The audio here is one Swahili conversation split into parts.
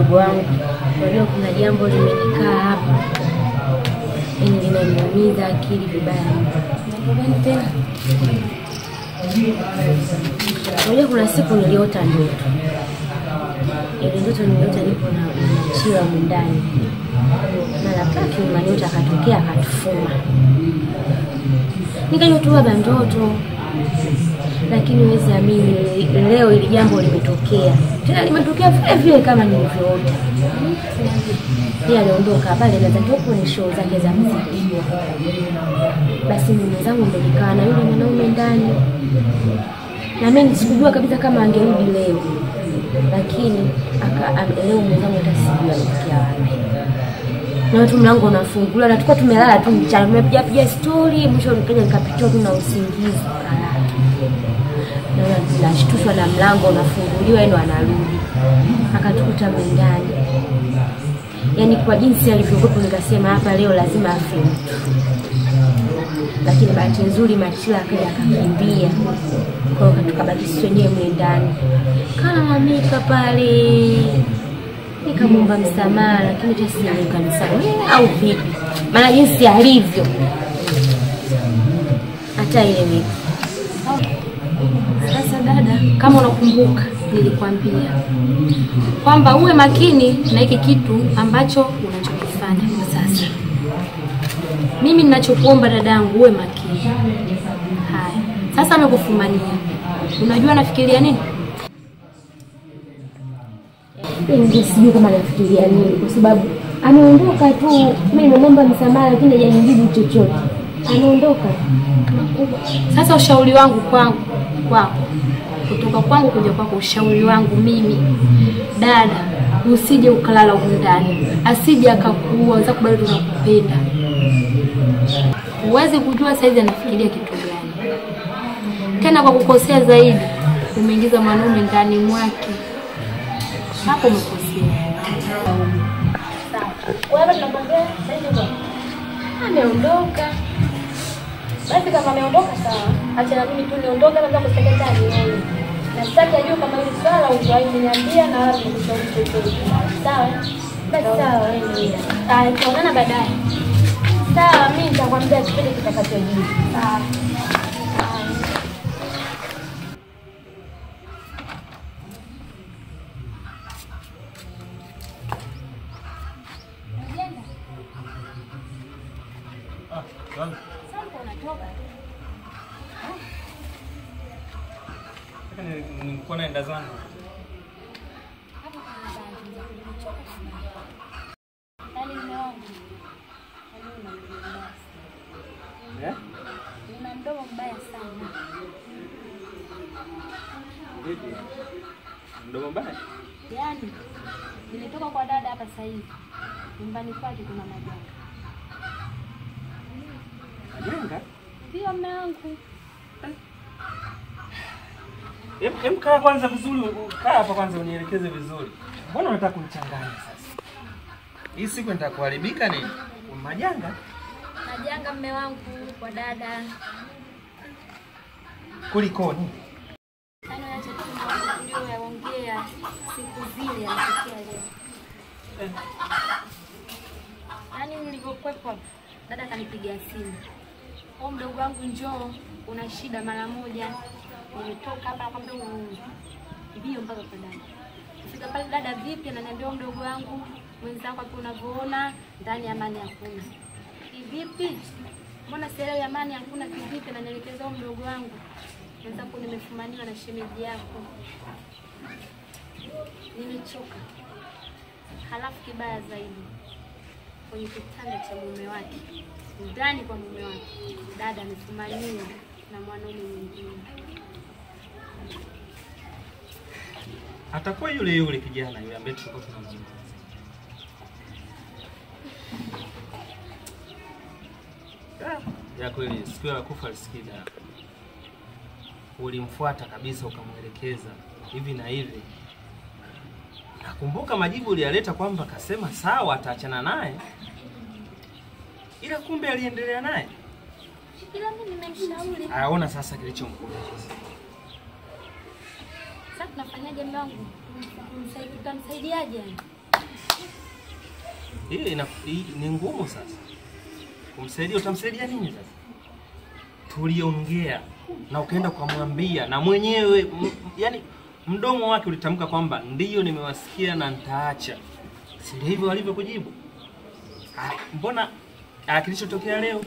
Mdogo wangu, unajua kuna jambo limenikaa hapa. Yaani linaniumiza akili vibaya. Jambo gani tena? Unajua kuna siku niliota ndoto. Ile ndoto niliota nipo na Machila ndani. Mara kaki manyota akatokea akatufuma. Nikajua tu baba ndoto. Lakini huwezi amini leo ili jambo limetokea. Tena limetokea vile vile kama nilivyoota. Yeye aliondoka pale na zake huko ni show zake za muziki. Basi mimi zangu ndo nikaa na yule mwanaume ndani. Na mimi sikujua kabisa kama angerudi leo. Lakini leo mwenzangu hata sijui ametokea wapi. Na watu mlango unafungula na tulikuwa tumelala tu mchana, tumepiga piga story, mwisho nikaja nikapitiwa tu na usingizi kalala. Na nashtushwa na mlango unafunguliwa, yeye ndo anarudi. Akatukuta ndani. Yaani kwa jinsi alivyokuwa nikasema hapa leo lazima afe mtu. Lakini bahati nzuri Machila akaja akakimbia. Kwa hiyo tukabaki sisi wenyewe ndani. Kalalamika pale. Nikamwomba msamaha lakini hata sijui kanisamehe au vipi. Maana jinsi alivyo hata ile. Sasa dada, kama unakumbuka nilikwambia kwamba uwe makini na hiki kitu ambacho unachokifanya kwa sasa. Mimi ninachokuomba dadangu uwe makini. Haya. Sasa amekufumania. Unajua nafikiria nini? Mimi sijui kama nafikiria nini kwa sababu ameondoka tu. Mimi nimemwomba msamaha lakini hajanijibu chochote. Ameondoka. Sasa ushauri wangu kwangu kwako, kutoka kwangu kuja kwako, ushauri wangu mimi dada, usije ukalala huko ndani, asije akakuua, wenzako bado tunakupenda. Huwezi kujua saizi anafikiria kitu gani. Tena kwa kukosea zaidi, umeingiza mwanaume ndani mwake. Hapo umekosea. Sawa. Wewe tunakwambia saizi ameondoka. Basi kama ameondoka sawa, acha na mimi tu niondoke na kuseketa nione. Na sitaki ajue kama hili swala uliwahi kuniambia na wala nikushauri chochote. Sawa? Basi sawa wewe. Sawa, tutaonana baadaye. Sawa, mimi nitakwambia kipindi kitakachojiri. Sawa. Nilikuwa naenda zangu. Hapo kuna bangi, nimechoka sana. Yaani mume wangu, yaani una mdomo mbaya sana. Eh? Una mdomo mbaya sana. Vipi? Mdomo mbaya? Yaani nimetoka kwa dada hapa sasa hivi. Nyumbani kwake kuna majanga. Majanga? Ndio mume wangu. Hem, kaa kwanza vizuri, kaa hapa kwanza unielekeze vizuri. Mbona unataka kunichanganya sasa? Hii siku nitakuharibika nini? Majanga? Majanga mume wangu kwa dada. Kulikoni? Yaani acha tu ndio yaongea siku zile yanatokea leo. Yaani nilivyokuwepo dada akanipigia simu. "Oh mdogo wangu njoo, una shida mara moja." Nimetoka hapa nakwambia mbio mpaka kwa dada. Kufika pale dada vipi ananiambia mdogo wangu mwenzako hapo unavyoona ndani amani hakuna. Kivipi? Mbona sielewi amani hakuna kivipi? Ananielekeza mdogo wangu mwenzako nimefumaniwa na shemeji yako. Nimechoka. Halafu kibaya zaidi kwenye kitanda cha mume wake, ndani kwa mume wake, dada amefumaniwa na mwanaume mwingine. Atakuwa yule yule kijana yule ambaye tulikuwa tunamzungumza. Ya kweli siku ya kufa alisikida. Ulimfuata kabisa ukamwelekeza hivi na hivi. Nakumbuka majibu uliyaleta kwamba kasema sawa ataachana naye. Ila kumbe aliendelea naye. Ila mimi nimemshauri. Aona sasa kilichomkuta. Sasa tunafanyaje mume wangu? Tutamsaidiaje? Hii ni ngumu sasa. Kumsaidia, utamsaidia nini sasa? Tuliongea na ukaenda kumwambia na mwenyewe, yani mdomo wake ulitamka kwamba ndiyo nimewasikia na nitaacha. Si ndio hivyo walivyokujibu? Mbona kilichotokea leo?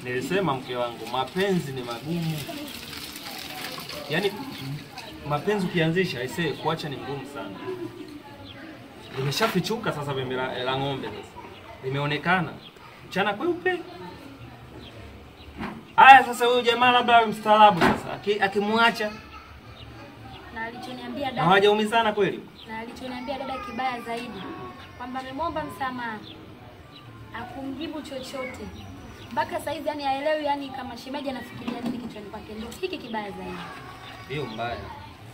Nilisema mke wangu, mapenzi ni magumu. Yaani mapenzi ukianzisha aisee kuacha ni ngumu sana. Limeshafichuka sasa pembe la ng'ombe sasa. Limeonekana mchana kweupe. Haya sasa huyu jamaa labda mstaarabu sasa akimwacha. Na alichoniambia dada, hawajaumizana kweli? Na alichoniambia dada kibaya zaidi kwamba amemwomba msamaha, akumjibu chochote. Mpaka sasa hizi yani haelewi yani kama shemeji anafikiria nini kichwani kwake. Ndio hiki kibaya zaidi. Hiyo mbaya.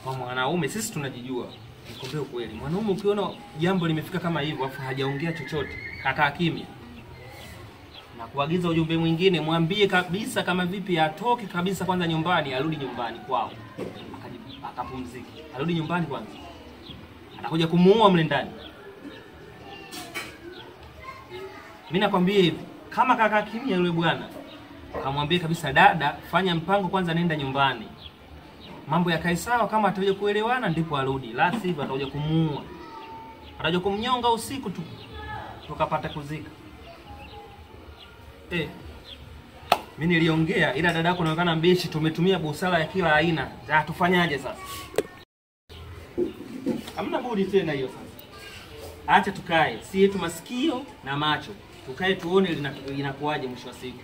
Kwa mwanaume sisi tunajijua. Nikwambie ukweli. Mwanaume ukiona jambo limefika kama hivyo afu hajaongea chochote, kakaa kimya. Na kuagiza ujumbe mwingine, mwambie kabisa kama vipi atoke kabisa kwanza nyumbani, arudi nyumbani kwao. Akapumzike. Arudi nyumbani kwanza. Atakuja kumuua mle ndani. Mimi nakwambia hivi, kama kaka kimya yule bwana, kamwambie kabisa dada, fanya mpango kwanza, nenda nyumbani. Mambo yakae sawa, kama atakuja kuelewana ndipo arudi. La sivyo atakuja kumuua. Atakuja kumnyonga usiku tu. Tukapata kuzika. Mimi niliongea ila dada yako anaonekana mbishi, tumetumia busara ya kila aina. Tufanyaje sasa? Hamna budi tena hiyo sasa. Acha tukae, si yetu masikio na macho. Tukae tuone linakuaje mwisho wa siku.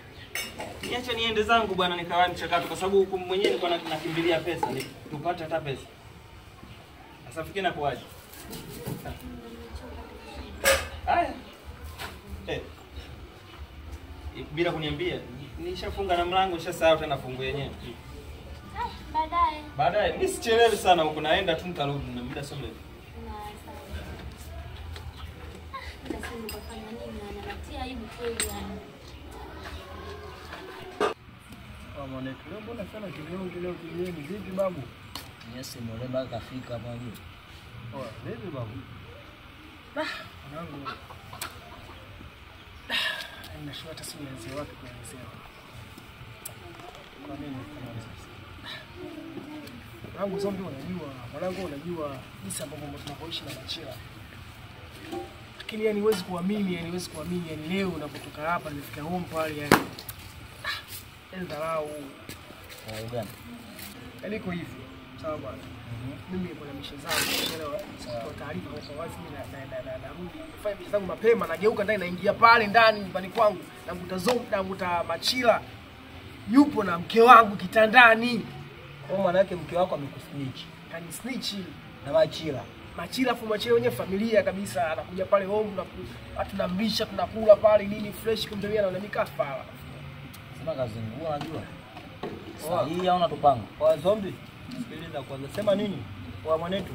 Niache niende zangu bwana nikawae mchakato kwa sababu huku mwenyewe nilikuwa nakimbilia pesa, tupate hata pesa. Sasa fikiri nakuaje? Haya. Bila kuniambia, nishafunga na mlango, nishasahau tena fungu yenyewe. Baadaye. Baadaye mimi sichelewi sana huko, naenda tu nitarudi na muda sio mrefu. Nasema kufanya nini na anatia aibu kweli yani. Mwanetu, leo mbona sana kinyonge leo kijiweni vipi babu? Yes, mlemba kafika hapa juu. Poa, vipi babu? Mwanangu. Ninashua hata si nianzie wapi kuelezea. Kwa nini kama sasa? Mwanangu zombi unajua, mwanangu unajua jinsi ambavyo tunapoishi na Machela. Lakini yani huwezi kuamini, yani huwezi kuamini yani leo unapotoka hapa nimefika home pale yani. Dharau. Gani? Yaani iko hivi. Sawa bwana. Mimi niko na mishe zangu, unaelewa? Kwa taarifa kwa wazi mimi na narudi. Nifanye mishe zangu mapema, nageuka ndani naingia pale ndani nyumbani kwangu, namkuta zombi, namkuta Machila. Yupo na mke wangu kitandani. Kwa maana yake mke wako amekusnitch. Kanisnitch na Machila. Machila afu Machila wenyewe familia kabisa, anakuja pale home na tunamlisha, tunakula pale nini fresh, kumbe yeye anaona mikafala. Sema kazingua unajua. Sahihi au unatupanga? Kwa zombi, sikiliza kwanza. Sema nini? Kwa mwanetu.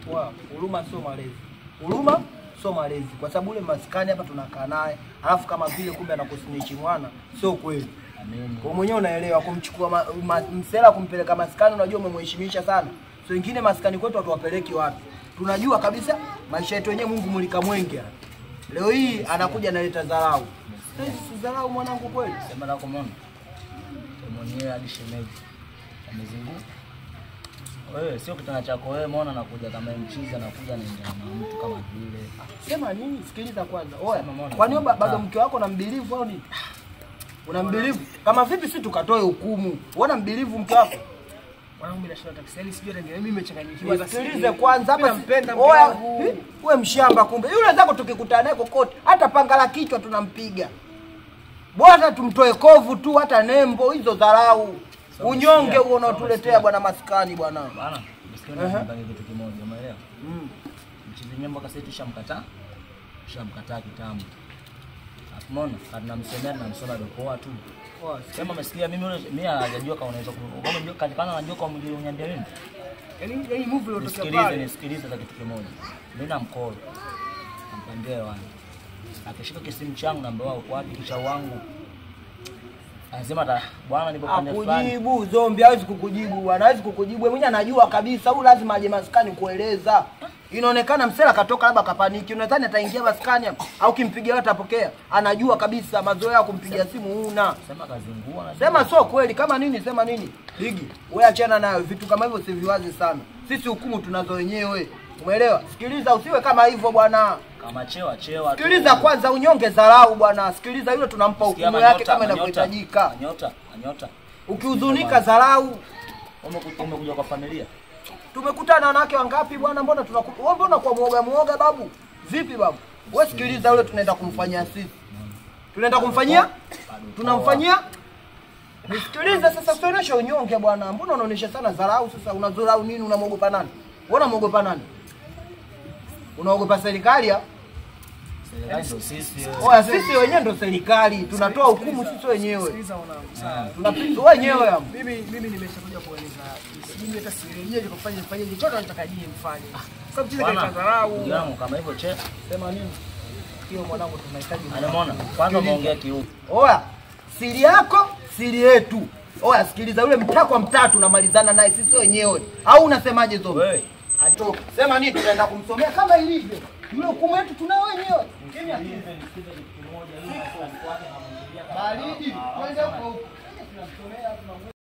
Kwa huruma sio malezi. Huruma sio malezi. Kwa sababu ule maskani hapa tunakaa naye, alafu kama vile kumbe anakusnitch mwana, sio kweli. Amini. Kwa mwenyewe unaelewa kumchukua msela kumpeleka maskani, unajua umemheshimisha sana. So wengine maskani kwetu hatuwapeleki wapi. Tunajua kabisa maisha yetu wenyewe Mungu mulika mwenge. Leo hii anakuja analeta dharau. Sasa si dharau mwanangu kweli? Sema lako mwana. Mwenyewe hadi shemeji. Amezunguka. Wewe sio kitanda chako wewe, mwana anakuja kama mchizi anakuja na mtu kama vile. Sema nini? Sikiliza kwanza. Oya, kwani wewe bado mke wako unambelieve au nini? Unambelieve? Kama vipi si tukatoe hukumu? Wewe unambelieve mke wako? Mwanangu mimi nashinda kabisa. Yaani sijui hata mimi nimechanganyikiwa sasa. Sikilize kwanza hapa nampenda mke wangu. Wewe mshamba kumbe. Yule zako tukikutana naye kokote, hata panga la kichwa tunampiga. Bora tumtoe kovu tu hata nembo hizo dharau. Unyonge huo unaotuletea bwana maskani bwana. Bwana, maskani nipange kitu kimoja, umeelewa? Mchizi nyembo kasa tushamkataa. Tushamkataa kitambo. Umeona? Tunamsemea tunamsoma dokoa tu. Sema umesikia mimi yule mimi hajajua kama unaweza kama unajua kana anajua kwa mwingine uniambia mimi. Yaani yaani movie iliyotokea pale. Nisikilize hata kitu kimoja. Mimi na mkolo. Nampandia hewani. Akishika kisimu changu na mbao uko wapi kicha wangu. Anasema bwana nipo pande fulani. Akujibu zombi hawezi kukujibu bwana, hawezi kukujibu. Wewe mwenyewe anajua kabisa huyu lazima aje maskani kueleza. Inaonekana msela katoka labda kapaniki. Unadhani ataingia maskani hapa au kimpigia wewe atapokea? Anajua kabisa mazoea ya kumpigia simu huna. Sema kazingua na Sema sio kweli kama nini, sema nini? Ligi, wewe achana nayo, vitu kama hivyo siviwazi sana. Sisi hukumu tunazo wenyewe. Umeelewa? Sikiliza, usiwe kama hivyo bwana. Kama chewa chewa. Sikiliza kwanza, unyonge dharau bwana. Sikiliza, yule tunampa hukumu yake kama inavyohitajika. Nyota, nyota. Ukihuzunika dharau. Umekuja kwa familia. Tumekutana na wanawake wangapi bwana? Mbona tunaku mbona kwa muoga muoga babu? Vipi babu? Wewe sikiliza, yule tunaenda kumfanyia sisi. Tunaenda kumfanyia? Tunamfanyia? Nisikilize sasa, usionyeshe unyonge bwana. Mbona unaonyesha sana dharau sasa? Unadharau nini? Unamuogopa nani? Wewe unamuogopa nani? Unaogopa serikali ya? Serikali ndio sisi. Oya, sisi wenyewe ndio serikali. Tunatoa hukumu sisi wenyewe. Sikiliza wanangu, sawa. Tunapiga wenyewe hapo. Mimi nimeshakuja kueleza. Mimi hata sirejee kufanya fanye chochote anataka yeye mfanye. Sababu chizi kaita dharau. Yangu kama hivyo che. Sema nini? Hiyo mwanangu tunahitaji. Anamuona. Kwanza muongee kiu. Oya, siri yako, siri yetu. Oya, sikiliza, yule mtakwa mtatu namalizana naye sisi wenyewe. Au unasemaje Zombe? Wewe. Atoka. Sema nini, tutaenda kumsomea kama ilivyo. Yule hukumu yetu tunayo wenyewe. Kimya. Baridi. Kwanza huko huko. Tunamsomea tunamweka.